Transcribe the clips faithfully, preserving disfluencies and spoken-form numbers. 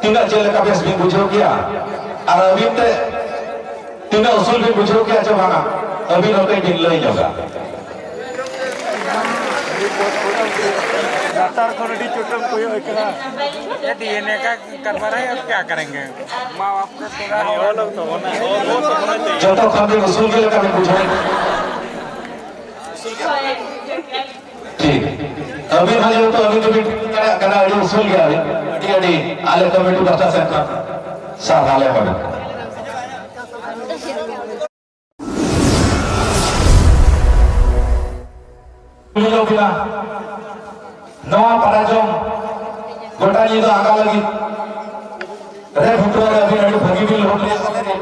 ᱛᱤᱱᱟᱹᱜ ᱪᱮᱫ ᱞᱮᱠᱟ ᱵᱮᱥ ᱵᱤᱱ ᱵᱩᱡᱷᱟᱹᱣ ᱠᱮᱭᱟ? ᱟᱨ ᱟᱹᱵᱤᱱ ᱛᱮ ᱛᱤᱱᱟᱹᱜ ᱩᱥᱩᱞ ᱵᱤᱱ ᱵᱩᱡᱷᱟᱹᱣ ᱠᱮᱭᱟ ᱪᱮ ᱵᱟᱝᱟ? ᱟᱹᱵᱤᱱ ᱦᱚᱸ ᱠᱟᱹᱡ ᱵᱤᱱ ᱞᱟᱹᱭ ᱧᱚᱜᱟ᱾ ᱞᱟᱛᱟᱨ ᱠᱷᱚᱱ ᱟᱹᱰᱤ ᱪᱚᱴᱮᱢ ᱠᱚᱭᱚᱜ ᱠᱟᱱᱟ᱾ ये डीएनए का करवा रहे हैं, अब क्या करेंगे? माँ बाप को थोड़ा ᱡᱚᱛᱚ ᱠᱷᱚᱱ ᱵᱤᱱ ᱩᱥᱩᱞ ᱜᱮ ᱞᱮᱠᱟ ᱵᱤᱱ ᱵᱩᱡᱷᱟᱹᱣ᱾ ᱴᱷᱤᱠ᱾ ᱟᱹᱵᱤᱱ ᱦᱚᱸ ᱡᱮᱦᱮᱛᱩ ᱟᱹᱵᱤᱱ ᱫᱚᱵᱤᱱ ᱴᱷᱤᱠᱟᱹ ᱫᱟᱲᱮᱭᱟᱜ ᱠᱟᱱᱟ, ᱟᱹᱰᱤ ᱩᱥᱩᱞ ᱜᱮᱭᱟ ᱵᱤᱱ᱾ ᱟᱹᱰᱤ ᱟᱹᱰᱤ ᱟᱞᱮ ᱠᱚᱢᱤᱴᱤ ᱯᱟᱦᱴᱟ ᱥᱮᱱ ᱠᱷᱚᱱ ᱥᱟᱨᱦᱟᱣ ᱞᱮ ᱮᱢᱟ ᱵᱤᱱ᱾ ᱠᱩᱞᱤ ᱞᱮᱫ ᱵᱤᱱᱟ, ᱱᱚᱣᱟ ᱯᱟᱨᱟᱡᱚᱢ ᱜᱚᱴᱟ ᱧᱤᱫᱟᱹ ᱟᱸᱜᱟ ᱞᱟᱹᱜᱤᱫ ᱨᱮ ᱵᱷᱩᱴᱨᱟᱹ ᱨᱮ ᱟᱹᱵᱤᱱ ᱟᱹᱰᱤ ᱵᱷᱟᱹᱜᱤ ᱵᱤᱱ ᱞᱳᱰ ᱞᱮᱫ ᱛᱟᱦᱮᱸᱫ᱾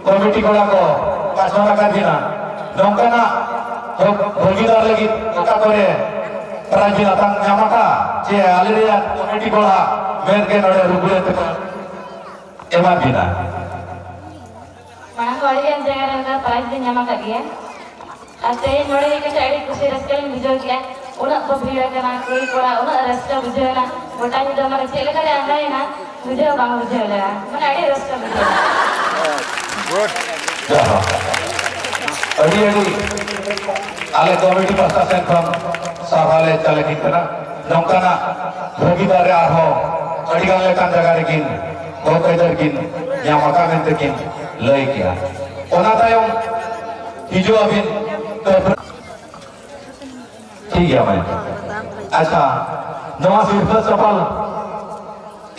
ᱠᱚᱢᱤᱴᱤ ᱠᱚᱲᱟ ᱠᱚ ᱯᱟᱥᱱᱟᱣ ᱟᱠᱟᱫ ᱵᱤᱱᱟ, ᱱᱚᱝᱠᱟᱱᱟᱜ ᱦᱚᱠ ᱵᱷᱟᱹᱜᱤᱫᱟᱨ ᱞᱟᱹᱜᱤᱫ ᱚᱠᱟ ᱠᱚᱨᱮ ᱯᱨᱟᱭᱤᱡᱽ ᱵᱤᱱ ᱟᱛᱟᱝ ᱧᱟᱢ ᱟᱠᱟᱫ, ᱪᱮ ᱟᱞᱮ ᱨᱮᱭᱟᱜ ᱠᱚᱢᱤᱴᱤ ᱠᱚᱲᱟ ᱢᱮᱱ ᱜᱮ ᱱᱚᱰᱮ ᱨᱩᱜᱩᱲ ᱛᱮᱠᱚ ᱮᱢᱟ ᱵᱤᱱᱟ? ᱢᱟᱲᱟᱝ ᱦᱚᱸ ᱟᱹᱰᱤ ᱜᱟᱱ ᱡᱟᱭᱜᱟ ᱨᱮ ᱚᱱᱠᱟ ᱯᱨᱟᱭᱤᱡᱽ ᱞᱮ ᱧᱟᱢ ᱟᱠᱟᱫ ᱜᱮᱭᱟ᱾ ᱟᱨ ᱛᱮᱦᱮᱧ ᱱᱚᱰᱮ ᱦᱮᱡ ᱠᱟᱛᱮ ᱟᱹᱰᱤ ᱠᱩᱥᱤ ᱨᱟᱹᱥᱠᱟᱹ ᱞᱤᱧ ᱵᱩᱡᱷᱟᱹᱣ ᱠᱮᱜᱼᱟ᱾ ᱩᱱᱟᱹᱜ ᱠᱚ ᱵᱷᱤᱲ ᱟᱠᱟᱱᱟ, ᱠᱩᱲᱤ ᱠᱚᱲᱟ, ᱩᱱᱟᱹᱜ ᱨᱟᱹᱥᱠᱟᱹ ᱵᱩᱡᱷᱟᱹᱣ ᱮᱱᱟ᱾ ᱜᱚᱴᱟ ᱧᱤᱫᱟᱹ ᱢᱟᱱᱮ ᱪᱮᱫ ᱞᱮᱠᱟ ᱞᱮ ᱟᱸᱜᱟᱭᱮᱱᱟ, ᱵᱩᱡᱷᱟᱹᱣ ᱵᱟᱝ ᱵᱩᱡᱷᱟᱹᱣ ᱞᱮᱱᱟ, ᱢᱟᱱᱮ ᱟᱹᱰᱤ ᱨᱟᱹᱥᱠᱟᱹ ᱵᱩᱡᱷᱟᱹᱣ ᱮᱱᱟ᱾ ᱡᱟᱦᱟᱸ ᱟᱹᱰᱤ ᱟᱹᱰᱤ ᱟᱞᱮ ᱠᱚᱢᱤᱴᱤ ᱯᱟᱦᱴᱟ ᱥᱮᱱ ᱠᱷᱚᱱ ᱥᱟᱨᱦᱟᱣ ᱞᱮ ᱪᱟᱞ ᱟᱹᱠᱤᱱ ᱠᱟᱱᱟ᱾ ᱱᱚᱝᱠᱟᱱᱟᱜ ᱵᱷᱟᱹᱜᱤᱫᱟᱨ ᱨᱮ ᱟᱨᱦᱚᱸ ᱟᱹᱰᱤ ᱜᱟᱱ ᱞᱮᱠᱟᱱ ᱡᱟᱭᱜᱟ ᱨᱮᱠᱤᱱ ᱦᱚᱠ ᱟᱹᱭᱫᱟᱹᱨ ᱠᱤᱱ ᱧᱟᱢ ᱟᱠᱟᱫ ᱢᱮᱱᱛᱮ ᱠᱤᱱ ᱞᱟᱹᱭ ᱠᱮᱜᱼᱟ᱾ ᱚᱱᱟ ᱛᱟᱭᱚᱢ ᱦᱤᱡᱩᱜ ᱟᱹᱵᱤᱱ ᱴᱷᱤᱠ ᱜᱮᱭᱟ ᱢᱟᱹᱭ᱾ ᱟᱪᱪᱷᱟ, ᱱᱚᱣᱟ ᱥᱤᱨᱯᱟᱹ ᱪᱟᱯᱟᱞ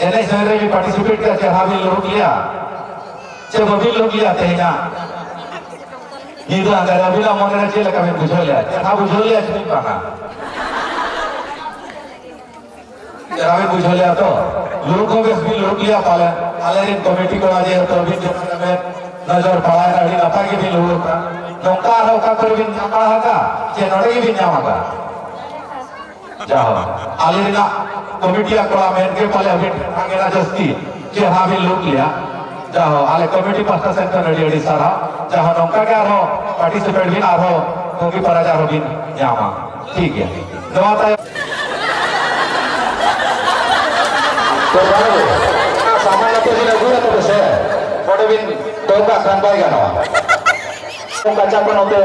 ᱮᱱᱮᱡ ᱥᱮᱨᱮᱧ ᱨᱮ ᱯᱟᱨᱴᱤᱥᱤᱯᱮᱴ ᱠᱟᱛᱮ ᱪᱮᱦᱨᱟ ᱵᱤᱱ ᱞᱩᱦᱩᱠ ᱞᱮᱭᱟ ᱪᱮ ᱵᱟᱹᱵᱤᱱ ᱞᱩᱦᱩᱠ ᱞᱮᱭᱟ ᱛᱮᱦᱮᱧᱟᱜ ᱧᱤᱫᱟᱹ ᱟᱸᱜᱟ ᱨᱮ ᱟᱹᱵᱤᱱᱟᱜ ᱢᱚᱱᱮ ᱨᱮ ᱪᱮᱫ ᱞᱮᱠᱟ ᱵᱤᱱ ᱵᱩᱡᱷᱟᱹᱣ ᱞᱮᱭᱟ? ᱪᱮᱦᱨᱟ ᱵᱩᱡᱷᱟᱹᱣ ᱞᱮᱭᱟ ᱪᱮ ᱵᱟᱝᱟ? ᱪᱮᱦᱨᱟ ᱵᱤᱱ ᱵᱩᱡᱷᱟᱹᱣ ᱞᱮᱭᱟ ᱛᱚ? ᱞᱩᱦᱩᱠ ᱦᱚᱸ ᱵᱮᱥ ᱵᱤᱱ ᱞᱩᱦᱩᱠ ᱞᱮᱭᱟ ᱯᱟᱞᱮ᱾ ᱟᱞᱮ ᱨᱮᱱ ᱠᱚᱢᱤᱴᱤ ᱠᱚᱲᱟ ᱡᱮᱦᱮᱛᱩ ᱟᱹᱵᱤᱱ ᱪᱮᱛᱟᱱ ᱨᱮ ᱱᱚᱡᱚᱨ ᱯᱟᱲᱟᱣᱮᱱᱟ, ᱟᱹᱰᱤ ᱱᱟᱯᱟᱭ ᱜᱮᱵᱤᱱ ᱞᱩᱦᱩᱠ ᱟᱠᱟᱫ᱾ ᱱᱚᱝᱠᱟ ᱟᱨᱦᱚᱸ ᱚᱠᱟ ᱠᱚᱨᱮ ᱵᱤᱱ ᱧᱟᱢ ᱵᱟᱲᱟ ᱟᱠᱟᱫ ᱪᱮ ᱱᱚᱰᱮ ᱜᱮᱵᱤᱱ ᱧᱟᱢ ᱟᱠᱟᱫ? ᱡᱟᱦᱳ, ᱟᱞᱮ ᱨᱮᱱᱟᱜ ᱠᱚᱢᱤᱴᱤᱭᱟᱜ ᱠᱚᱲᱟ ᱢᱮᱱ ᱜᱮ ᱯᱟᱞᱮ ᱟᱹᱵᱤᱱ ᱴᱷᱮᱱ ᱜᱮ ᱡᱟᱹᱥᱛᱤ ᱪᱮᱦᱨᱟ ᱵᱤᱱ ᱞᱩᱦᱩᱠ ᱞᱮᱭᱟ᱾ ᱡᱟᱦᱳ, ᱟᱞᱮ ᱠᱚᱢᱤᱴᱤ ᱯᱟᱦᱴᱟ ᱥᱮᱱ ᱠᱷᱚᱱ ᱟᱹᱰᱤ ᱟᱹᱰᱤ ᱥᱟᱨᱦᱟᱣ᱾ ᱡᱟᱦᱳ, ᱱᱚᱝᱠᱟ ᱜᱮ ᱟᱨᱦᱚᱸ ᱯᱟᱨᱴᱤᱥᱤᱯᱮᱴ ᱵᱤᱱ, ᱟᱨᱦᱚᱸ ᱵᱩᱜᱤ ᱯᱨᱟᱭᱤᱡᱽ ᱟᱨᱦᱚᱸ ᱵᱤᱱ ᱧᱟᱢᱟ᱾ ᱴᱷᱤᱠ ᱜᱮᱭᱟ, ᱱᱚᱣᱟ ᱛᱟᱭᱚᱢ ᱥᱚᱨᱠᱟᱨ ᱵᱟᱹᱵᱩ, ᱚᱱᱟ ᱥᱟᱢᱟᱱ ᱟᱯᱮ ᱵᱤᱱ ᱟᱹᱜᱩᱭᱟ ᱛᱚᱵᱮ ᱥᱮ? ᱱᱚᱰᱮ ᱵᱤᱱ ᱫᱚᱦᱚ ᱠᱟᱜ ᱠᱷᱟᱱ ᱵᱟᱭ ᱜᱟᱱᱚᱜᱼᱟ᱾ ᱠᱟᱪᱟ ᱠᱚ ᱱᱚᱛᱮ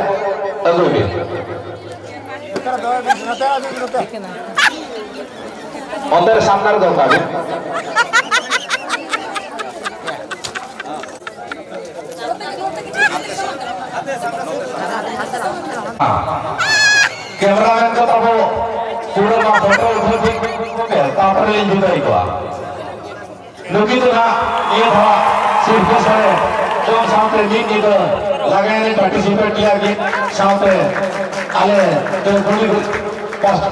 ᱟᱹᱜᱩᱭ ᱵᱤᱱ᱾ ᱚᱱᱛᱮ ᱨᱮ ᱥᱟᱢᱱᱟ ᱨᱮ ᱫᱚᱦᱚ ᱠᱟᱜ ᱵᱤᱱ᱾ ᱠᱮᱢᱨᱟᱢᱮᱱ ᱠᱚ ᱛᱟᱵᱚ ᱯᱩᱨᱟᱹ ᱱᱚᱣᱟ ᱯᱷᱳᱴᱳ ᱩᱴᱷᱟᱹᱣ ᱴᱷᱤᱠ ᱠᱚᱯᱮ, ᱛᱟᱨᱯᱚᱨᱮ ᱞᱤᱧ ᱵᱤᱫᱟᱹᱭ ᱠᱚᱣᱟ᱾ ᱱᱩᱠᱤᱱ ᱫᱚ ᱱᱟᱜ ᱱᱤᱭᱟᱹ ᱫᱷᱟᱣ ᱥᱤᱨᱯᱟᱹ ᱥᱟᱨᱮ ᱡᱚᱢ ᱥᱟᱶᱛᱮ ᱢᱤᱫ ᱧᱤᱫᱟᱹ ᱞᱟᱜᱽᱬᱮ ᱮᱱᱮᱡ ᱯᱟᱨᱴᱤᱥᱤᱯᱮᱴ ᱞᱮᱭᱟ ᱠᱤᱱ, ᱥᱟᱶᱛᱮ ᱟᱞᱮ ᱵᱮᱝᱜᱚᱞᱤ ᱯᱟᱥᱴᱟ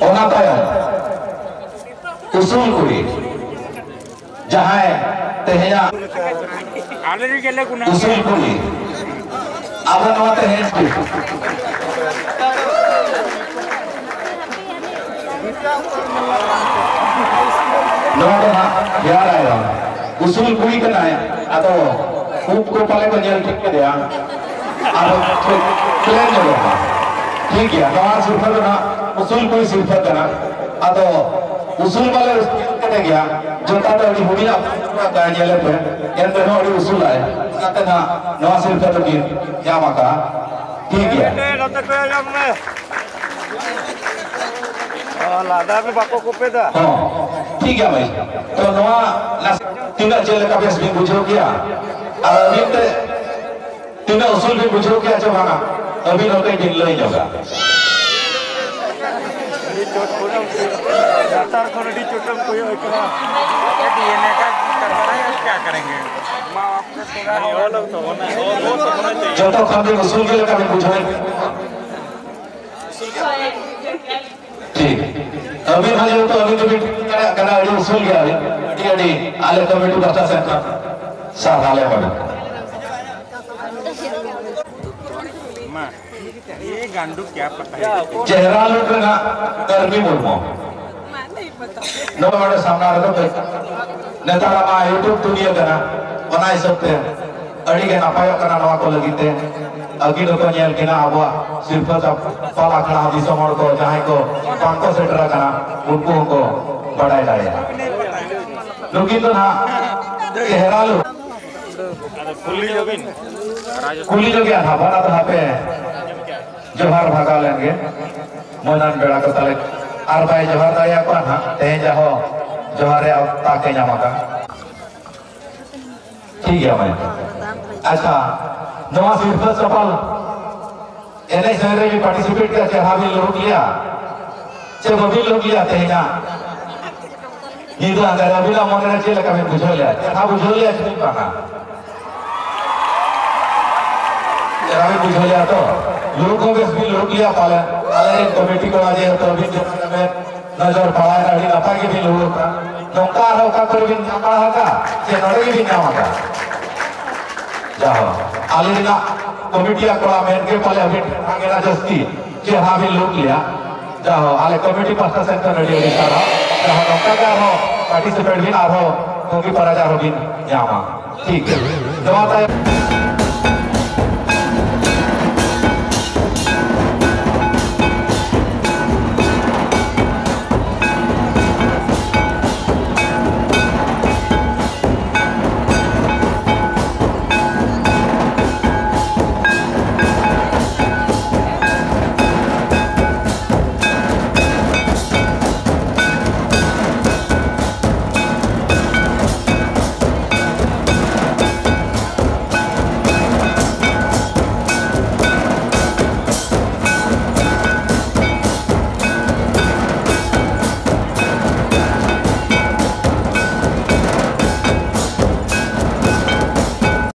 ᱚᱱᱟ ᱛᱟᱭᱚᱢ ᱩᱥᱩᱞ ᱠᱩᱲᱤ, ᱡᱟᱦᱟᱸᱭ ᱛᱮᱦᱮᱧᱟᱜ ᱟᱞᱮ ᱨᱮᱜᱮ ᱞᱮ ᱜᱩᱱᱟᱹ ᱩᱥᱩᱞ ᱠᱩᱲᱤ, ᱟᱵᱚ ᱱᱚᱣᱟ ᱛᱮᱦᱮᱧ ᱱᱚᱣᱟ ᱫᱚ ᱦᱟᱸᱜ ᱦᱮᱭᱟᱨ ᱟᱭᱨᱚᱱ᱾ ᱩᱥᱩᱞ ᱠᱩᱲᱤ ᱠᱟᱱᱟᱭ, ᱟᱫᱚ ᱩᱵ ᱠᱚ ᱯᱟᱞᱮ ᱠᱚ ᱧᱮᱞ ᱴᱷᱤᱠ ᱠᱮᱫᱮᱭᱟ᱾ ᱟᱨ ᱯᱞᱮᱱ ᱧᱮᱞᱚᱜᱼᱟ᱾ ᱴᱷᱤᱠ ᱜᱮᱭᱟ, ᱱᱚᱣᱟ ᱥᱤᱨᱯᱟᱹ ᱫᱚ ᱱᱟᱜ ᱩᱥᱩᱞ ᱠᱩᱲᱤ ᱥᱤᱨᱯᱟᱹ ᱠᱟᱱᱟ᱾ ᱟᱫᱚ ᱩᱥᱩᱞ ᱵᱟᱞᱮ ᱩᱥᱩᱞ ᱠᱮᱫᱮ ᱜᱮᱭᱟ, ᱡᱚᱴᱟ ᱫᱚ ᱟᱹᱰᱤ ᱦᱩᱰᱤᱧᱟᱜ ᱧᱮᱞᱮ ᱯᱮ, ᱮᱱ ᱨᱮᱦᱚᱸ ᱟᱹᱰᱤ ᱩᱥᱩᱞᱟᱭ᱾ ᱚᱱᱟᱛᱮ ᱱᱟᱜ ᱱᱚᱣᱟ ᱥᱤᱨᱯᱟᱹ ᱫᱚᱠᱤᱱ ᱧᱟᱢ ᱟᱠᱟᱫᱼᱟ᱾ ᱴᱷᱤᱠ ᱜᱮᱭᱟ᱾ ᱱᱚᱛᱮ ᱠᱚᱭᱚᱜ ᱧᱚᱜ ᱢᱮ᱾ ᱚ, ᱞᱟᱫᱟ ᱨᱮ ᱵᱟᱠᱚ ᱠᱚᱯᱮᱫᱟ᱾ ᱦᱚᱸ, ᱴᱷᱤᱠ ᱜᱮᱭᱟ ᱵᱷᱟᱹᱭ᱾ ᱛᱚ ᱱᱚᱣᱟ ᱱᱟᱥᱮ ᱛᱤᱱᱟᱹᱜ ᱪᱮᱫ ᱞᱮᱠᱟ ᱵᱮᱥ ᱵᱤᱱ ᱵᱩᱡᱷᱟᱹᱣ ᱠᱮᱭᱟ? ᱟᱨ ᱟᱹᱵᱤᱱ ᱛᱮ ᱛᱤᱱᱟᱹᱜ ᱩᱥᱩᱞ ᱵᱤᱱ ᱵᱩᱡᱷᱟᱹᱣ ᱠᱮᱭᱟ ᱪᱮ ᱵᱟᱝᱟ? ᱟᱹᱵᱤᱱ ᱦᱚᱸ ᱠᱟᱹᱡ ᱵᱤᱱ ᱞᱟᱹᱭ ᱧᱚᱜᱟ᱾ ᱟᱹᱰᱤ ᱪᱚᱴ ᱠᱷᱚᱱ, ᱞᱟᱛᱟᱨ ᱠᱷᱚᱱ ᱟᱹᱰᱤ ᱪᱚᱴᱮᱢ ᱠᱚᱭᱚᱜ ᱠᱟᱱᱟ᱾ ᱡᱚᱛᱚ ᱠᱷᱚᱱ ᱵᱤᱱ ᱩᱥᱩᱞ ᱜᱮ ᱞᱮᱠᱟ ᱵᱤᱱ ᱵᱩᱡᱷᱟᱹᱣᱮᱫ᱾ ᱴᱷᱤᱠ᱾ ᱟᱹᱵᱤᱱ ᱦᱚᱸ ᱡᱮᱦᱮᱛᱩ ᱟᱹᱵᱤᱱ ᱫᱚᱵᱤᱱ ᱴᱷᱤᱠᱟᱹ ᱫᱟᱲᱮᱭᱟᱜ ᱠᱟᱱᱟ, ᱟᱹᱰᱤ ᱩᱥᱩᱞ ᱜᱮᱭᱟ ᱵᱤᱱ᱾ ᱟᱹᱰᱤ, ᱟᱹᱰᱤ ᱟᱞᱮ ᱠᱚᱢᱤᱴᱤ ᱯᱟᱦᱴᱟ ᱥᱮᱫ ᱠᱷᱚᱱ ᱥᱟᱨᱦᱟᱣ ᱞᱮ ᱮᱢᱟ ᱵᱤᱱ ᱠᱟᱱᱟ᱾ ᱢᱟ, ᱤᱭᱟᱹ ᱜᱟᱱᱰᱩ ᱠᱭᱟ ᱯᱟᱛᱟ ᱦᱮ? ᱪᱮᱦᱨᱟ ᱞᱩᱠ ᱨᱮᱱᱟᱜ ᱠᱟᱹᱨᱢᱤ ᱢᱩᱨᱢᱩ᱾ ᱱᱚᱣᱟ ᱱᱚᱰᱮ ᱥᱟᱢᱱᱟ ᱨᱮᱫᱚ ᱠᱟᱹᱡ ᱱᱮᱛᱟᱨᱟᱜ ᱢᱟ YouTube ᱫᱩᱱᱤᱭᱟᱹ ᱠᱟᱱᱟ, ᱚᱱᱟ ᱦᱤᱥᱟᱹᱵ ᱛᱮ ᱟᱹᱰᱤ ᱜᱮ ᱱᱟᱯᱟᱭᱚᱜ ᱠᱟᱱᱟ ᱱᱚᱣᱟ ᱠᱚ ᱞᱟᱹᱜᱤᱫ ᱛᱮ᱾ ᱟᱹᱠᱤᱱ ᱦᱚᱸᱠᱚ ᱧᱮᱞ ᱠᱤᱱᱟ, ᱟᱵᱚᱣᱟᱜ ᱥᱤᱨᱯᱷᱟᱹ ᱪᱟᱯᱟᱞ ᱟᱠᱷᱲᱟ ᱦᱚᱸ ᱫᱤᱥᱚᱢ ᱦᱚᱲ ᱠᱚ ᱡᱟᱦᱟᱸᱭ ᱠᱚ ᱵᱟᱝᱠᱚ ᱥᱮᱴᱮᱨ ᱟᱠᱟᱱᱟ, ᱩᱱᱠᱩ ᱦᱚᱸᱠᱚ ᱵᱟᱰᱟᱭ ᱫᱟᱲᱮᱭᱟᱜᱼᱟ᱾ ᱱᱩᱠᱤᱱ ᱫᱚ ᱱᱟᱦᱟᱜ ᱪᱮᱦᱨᱟ ᱞᱩ-, ᱠᱩᱞᱤ ᱧᱚᱜᱤᱱ᱾ ᱠᱩᱞᱤ ᱧᱚᱜᱮ ᱟᱨ ᱦᱟᱵᱟᱨ ᱟᱫᱚ ᱦᱟᱯᱮ ᱡᱚᱦᱟᱨ ᱵᱷᱟᱜᱟᱣ ᱞᱮᱱ ᱜᱮ᱾ ᱢᱟᱹᱱᱟᱱ ᱵᱮᱲᱟ ᱠᱚ ᱛᱟᱞᱮ ᱟᱨ ᱵᱟᱭ ᱡᱚᱦᱟᱨ ᱫᱟᱲᱮᱭᱟᱠᱚᱣᱟ ᱱᱟᱦᱟᱜ, ᱛᱮᱦᱮᱧ ᱡᱟᱦᱚ ᱡᱚᱦᱟᱨ ᱨᱮᱭᱟᱜ ᱚᱠᱛᱟ ᱠᱚ ᱧᱟᱢ ᱟᱠᱟᱫ᱾ ᱴᱷᱤᱠ ᱜᱮᱭᱟ ᱢᱟᱹᱭ᱾ ᱟᱪᱪᱷᱟ, ᱱᱚᱣᱟ ᱥᱤᱨᱯᱷᱟᱹ ᱪᱟᱯᱟᱞ ᱮᱱᱮᱡ ᱥᱮᱨᱮᱧ ᱨᱮ ᱵᱤᱱ participate ᱠᱮᱫᱟ, ᱪᱮᱦᱨᱟ ᱵᱤᱱ ᱞᱩᱦᱩᱠ ᱞᱮᱭᱟ ᱪᱮ ᱵᱟᱹᱵᱤᱱ ᱞᱩᱦᱩᱠ ᱞᱮᱭᱟ ᱛᱮᱦᱮᱧᱟᱜ ᱧᱤᱫᱟᱹ ᱟᱸᱜᱟ ᱨᱮ? ᱟᱹᱵᱤᱱᱟᱜ ᱢᱚᱱᱮ ᱨᱮ ᱪᱮᱫ ᱞᱮᱠᱟ ᱵᱤᱱ ᱵᱩᱡᱷᱟᱹᱣ ᱞᱮᱭᱟ? ᱪᱮᱦᱨᱟ ᱵᱩᱡᱷᱟᱹᱣ ᱞᱮᱭᱟ ᱪᱮ ᱵᱟᱝᱟ? ᱪᱮᱦᱨᱟ ᱵᱤᱱ ᱵᱩᱡᱷᱟᱹᱣ ᱞᱮᱭᱟ ᱛᱚ? ᱞᱩᱦᱩᱠ ᱦᱚᱸ ᱵᱮᱥ ᱵᱤᱱ ᱞᱩᱦᱩᱠ ᱞᱮᱭᱟ ᱯᱟᱞᱮ᱾ ᱟᱞᱮ ᱨᱮᱱ ᱠᱚᱢᱤᱴᱤ ᱠᱚᱲᱟ ᱡᱮᱦᱮᱛᱩ ᱟᱹᱵᱤᱱ ᱪᱮᱛᱟᱱ ᱨᱮ ᱢᱮᱫ ᱱᱚᱡᱚᱨ ᱯᱟᱲᱟᱣ ᱮᱱᱟ, ᱟᱹᱰᱤ ᱱᱟᱯᱟᱭ ᱜᱮᱵᱤᱱ ᱞᱩᱦᱩᱠ ᱟᱠᱟᱫ᱾ ᱱᱚᱝᱠᱟ ᱟᱨᱦᱚᱸ ᱚᱠᱟ ᱠᱚᱨᱮ ᱵᱤᱱ ᱧᱟᱢ ᱵᱟᱲᱟ ᱟᱠᱟᱫ ᱪᱮ ᱱᱚᱰᱮ ᱜᱮᱵᱤᱱ ᱧᱟᱢ ᱟᱠᱟᱫ? ᱡᱟᱦᱳ, ᱟᱞᱮ ᱨᱮᱱᱟᱜ ᱠᱚᱢᱤᱴᱤᱭᱟᱜ ᱠᱚᱲᱟ ᱢᱮᱱ ᱜᱮ ᱯᱟᱞᱮ ᱟᱹᱵᱤᱱ ᱴᱷᱮᱱ ᱜᱮ ᱡᱟᱹᱥᱛᱤ ᱪᱮᱦᱨᱟ ᱵᱤᱱ ᱞᱩᱦᱩᱠ ᱞᱮᱭᱟ᱾ ᱡᱟᱦᱳ, ᱟᱞᱮ ᱠᱚᱢᱤᱴᱤ ᱯᱟᱦᱴᱟ ᱥᱮᱱ ᱠᱷᱚᱱ ᱟᱹᱰᱤ ᱟᱹᱰᱤ ᱥᱟᱨᱦᱟᱣ᱾ ᱡᱟᱦᱳ, ᱱᱚᱝᱠᱟ ᱜᱮ ᱟᱨᱦᱚᱸ participate ᱵᱤᱱ, ᱟᱨᱦᱚᱸ ᱵᱩᱜᱤ ᱯᱟᱨᱟᱡᱽ ᱟᱨᱦᱚᱸ ᱵᱤᱱ ᱧᱟᱢᱟ᱾ ᱴᱷᱤᱠ, ᱱᱚᱣᱟ ᱛᱟᱭᱚᱢ